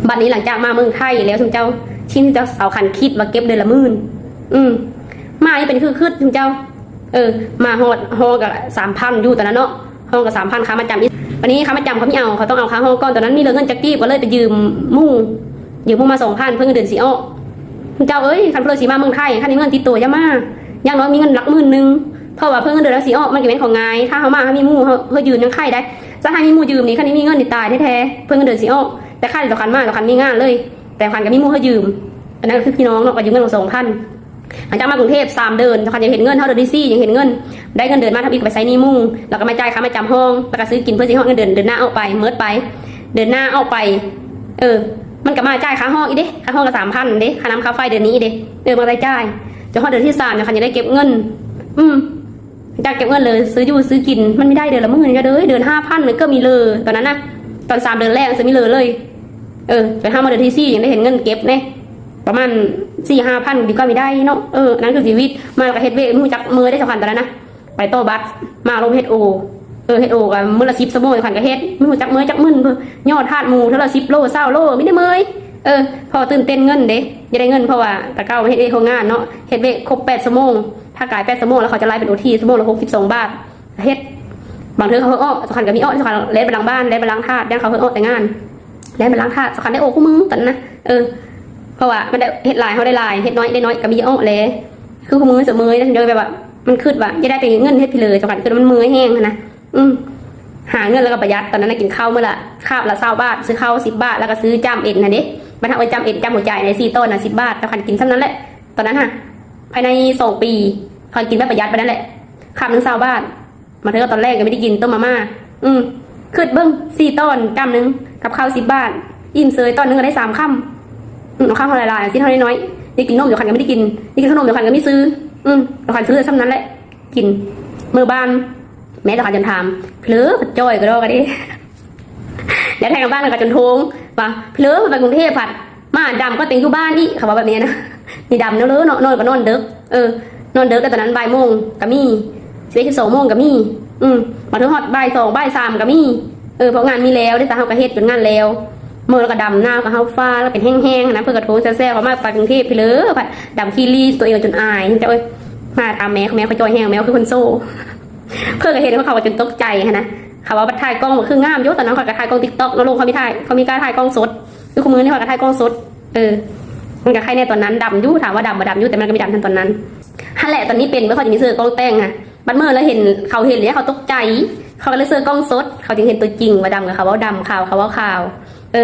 ບັດນີ້ຫຼັງຈາກມາເມືອງໄທແລ້ວ ຊຸມເຈົ້າ ທີ່ເຈົ້າສາວຂັນຄິດວ່າເກັບເດືອນລະໝື່ນ ອືມ ມານີ້ເປັນຄືຄຶດ ຊຸມເຈົ້າ ເອີ ມາຮອດຫ້ອງກໍສາມພັນຢູ່ຕອນນັ້ນເນາະ ຫ້ອງກໍສາມພັນ ຄ່າມາດຈຳອີກ ບັດນີ້ຄ່າມາດຈຳເຂົາມີເອົາ ເຂົາຕ້ອງເອົາຄ່າຫ້ອງກ່ອນ ຕອນນັ້ນມີເຫຼືອເງິນຈັກກີບ ກໍເລີຍໄປຢືມໝູ່ ຢືມໝູ່ມາສອງພັນ ເພິ່ນເງິນເດືອນຊິອອກ ເຈົ້າເອີຍ ຄັນເພິ່ນຊິມາເມືອງໄທ ຄັນມີເງິນຕິດໂຕຢ່າມາ ຢ່າງໜ້ອຍມີເງິນຫຼັກໝື່ນໜຶ່ງ ເພາະວ່າເພິ່ນເງິນເດືອນເຮົາຊິອອກ ມັນກໍແມ່ນຂອງງ່າຍ ຖ້າເຮົາມາເຮົາມີໝູ່ ເຮົາ ເຮົາຢືມຍັງໄຄໄດ້ ຖ້າໃຫ້ມີໝູ່ຢືມນີ້ ຄັນມີເງິນນີ້ຕາຍແທ້ໆ ເພິ່ນເງິນເດືອນຊິອອກ ແຕ່ຄ່າດຽວກັນມາ ດຽວກັນມີງານເລີຍ ແຕ່ກັນກໍມີໝູ່ເຮົາຢືມ ອັນນັ້ນກໍຄືພີ່ນ້ອງເນາະ ກໍຢືມເງິນສອງພັນ ຫຼັງຈາກມາກຸງເທບສາມເດືອນ ເຈົ້າຄັນຍັງເຫັນເງິນ ເຮົາເດືອນທີສີ່ຍັງເຫັນເງິນ ໄດ້ເງິນເດືອນມາທຳອິດກໍໄປໃຊ້ໜີ້ໝູ່ ແລ້ວກໍມາຈ່າຍຄ່າມາດຈຳຫ້ອງ ແລ້ວກໍຊື້ກິນເພື່ອຊິຮອດເງິນເດືອນ ເດືອນໜ້າອອກໄປ ໝົດໄປ ເດືອນໜ້າອອກໄປ ເອີ ມັນກໍມາຈ່າຍຄ່າຫ້ອງອີກເດ້ ຄ່າຫ້ອງກໍສາມພັນເດ້ ຄ່ານ້ຳຄ່າໄຟເດືອນນີ້ອີກເດ້ ເອີ ມັນໄດ້ຈ່າຍ ຈົນຮອດເດືອນທີສາມເຈົ້າຄັນຍັງໄດ້ເກັບເງິນ ອືມ ຈາກເກັບເງິນເລີຍ ຊື້ຢູ່ຊື້ກິນ ມັນມີໄດ້ເດືອນລະໝື່ນ ເຈົ້າເອີຍ ເດືອນຫ້າພັນ ກໍມີເຫຼືອຕອນນັ້ນນະ ຕອນສາມເດືອນແລກ ຈະມີເຫຼືອເລີຍ ເອີ ຈົນເຂົ້າມາເດືອນທີສີ່ຍັງໄດ້ເຫັນເງິນເກັບເດ້ ປະມານສີ່ຫ້າພັນ ດີກວ່າມີໄດ້ເນາະ ເອີ ນັ້ນຄືຊີວິດ ມາແລ້ວກໍເຮັດວຽກ ບໍ່ຮູ້ຈັກເມື່ອຍເດ້ ສຳຄັນຕອນນັ້ນນະ ໄປຕໍ່ບັດ ມາລົມເຮັດໂອ ເອີ ເຮັດໂອກໍມື້ລະສິບຊົ່ວໂມງ ຄັນກໍເຮັດ ບໍ່ຮູ້ຈັກເມື່ອຍຈັກມຶນ ຍອດທາດໝູ່ເທື່ອລະສິບໂລ ຊາວໂລ ມີແຕ່ເມື່ອຍ ເອີ ເພາະຕື່ນເຕັ້ນເງິນເດ້ ຢາກໄດ້ເງິນ ເພາະວ່າແຕ່ເກົ່າເຮັດວຽກໂຮງງານເນາະ ເຮັດວຽກຄົບແປດຊົ່ວໂມງ ພາກາຍແປດຊົ່ວໂມງ ແລ້ວເຂົາຈະໄລ່ເປັນໂອທີ ຊົ່ວໂມງລະຫົກສິບສອງບາດ ເຮັດ ບາງເທື່ອເຂົາເອີ້ນອອກ ສຳຄັນກໍມີອອກ ສຳຄັນແລ່ນໄປຫຼັງບ້ານ ແລ່ນໄປລ້າງຖາດ ຢ້ານເຂົາເອີ້ນອອກແຕ່ງງານ ແລ່ນໄປລ້າງຖາດ ສຳຄັນໄດ້ໂອຄູ່ມື້ຕອນນັ້ນນະ ເອີ ເພາະວ່າມັນໄດ້ເຮັດຫຼາຍ ເຮົາໄດ້ຫຼາຍ ເຮັດນ້ອຍໄດ້ນ້ອຍ ກໍມີອອກແຫຼະ ຄືຄູ່ມື້ສະເໝີຍ ແບບວ່າມັນຄິດວ່າຢາກໄດ້ແຕ່ເງິນເຮັດພີເລີ ສຳຄັນຄືມັນເມື່ອຍແຮງຫັ້ນນະ ອືມ ຫາເງິນແລ້ວກໍປະຢັດ ຕອນນັ້ນນະ ກິນເຂົ້າມື້ລະ ຄາບລະຊາວບາດ ຊື້ເຂົ້າສິບບາດ ແລ້ວກໍຊື້ຈ້ຳເອັນຫັ້ນເດ້ ມັນເອົາໄວ້ຈ້ຳເອັນ ຈ້ຳຫົວໃຈໃນສີ່ຕອນນະ ສິບບາດ ເຈົ້າຄັນກິນສ່ຳນັ້ນແຫຼະ ຕອນນັ້ນຫະ ພາຍໃນສອງປີ ຂ້ອຍກິນແບບປະຢັດປານນັ້ນແຫຼະ ຄາບໜຶ່ງຊາວບາດ ມາເທື່ອຕອນແລງກໍມີໄດ້ກິນຕົ້ມມາມ່າ ອືມ ຄິດເບິ່ງ ສີ່ຕອນ ຈ້ຳໜຶ່ງ ກັບເຂົ້າສິບບາດ ອີ່ມເຊີຍ ຕອນໜຶ່ງກໍໄດ້ສາມຄຳ ອືມ ເອົາຄຳເຮົາຫຼາຍໆ ຊີ້ນເຮົານ້ອຍໆ ໄດ້ກິນນົມ ດຽວຄັນກໍມີໄດ້ກິນ ໄດ້ກິນຂະໜົມ ດຽວຄັນກໍມີຊື້ ອືມ ດຽວຄັນຊື້ສ່ຳນັ້ນແຫຼະ ກິນ ມື້ບ້ານ ແມ່ເຈົ້າຄັນຈົນຖາມ ເລີ ຈ່ອຍກະດອກກະເດ ແລ້ວແທງກັບບ້ານກໍຈົນໂທງວ່າ ເລີ ໄປກຸງເທບພັດ ມາດຳກໍເຕັງຢູ່ບ້ານອີກ ເຂົາວ່າແບບນີ້ນະ ນີ້ດຳແນວເລີເນາະ ນອນກໍນອນເດິກ ເອີ ນອນເດິກ ແລ້ວຕອນນັ້ນບ່າຍໂມງກໍມີ ສິບເອັດ ສິບສອງໂມງກໍມີ ອືມ ບາງເທື່ອຮອດບ່າຍສອງ ບ່າຍສາມກໍມີ ເອີ ເພາະງານມີແລ້ວເດ້ ເຮົາກໍເຮັດຈົນງານແລ້ວ ເມື່ອແລ້ວກໍດຳ ໜາວກໍເຫົາຟ້າ ແລ້ວເປັນແຫ້ງໆ ນະ ເພິ່ນກໍໂທແຊວໆ ເຂົາມາໄປກຸງເທບພີເລີ ພັດດຳຂີ້ລີ້ຕົວເອງຈົນອາຍ ເຈົ້າເອີຍ ມາຖາມແມ່ ແມ່ຂ້ອຍຈ່ອຍແຮງ ແມ່ຂ້ອຍຄືຄົນໂຊ ເພິ່ນກໍເຫັນ ເຂົາກໍຈົນຕົກໃຈຫັ້ນນະ ເຂົາວ່າບັດຖ່າຍກ້ອງ ຄືງາມຢູ່ ຕອນນັ້ນຂ້ອຍກໍຖ່າຍກ້ອງຕິກຕັອກເນາະ ລູກເຂົາມີຖ່າຍ ເຂົາມີກ້າຖ່າຍກ້ອງສົດ ຄືຄູ່ມື້ນີ້ຂ້ອຍກໍຖ່າຍກ້ອງສົດ ເອີ ມັນກໍໄຄແນ່ຕອນນັ້ນ ດຳຢູ່ ຖາມວ່າດຳບໍ່ດຳຢູ່ ແຕ່ມັນກໍມີດຳທັນຕອນນັ້ນ ຫັ້ນແຫຼະ ຕອນນີ້ເປັນ ເມື່ອຂ້ອຍຈະມີເຊີກ້ອງແຕ່ງຫັ້ນ ບັດເມື່ອລະເຫັນ ເຂົາເຫັນແລ້ວເຂົາຕົກໃຈ ເຂົາກໍເລີຍເຊີກ້ອງສົດ ເຂົາຈຶ່ງເຫັນຕົວຈິງວ່າດຳ ກໍເຂົາເວົ້າດຳ ຂາວ ເຂົາເວົ້າຂາວ ເອີ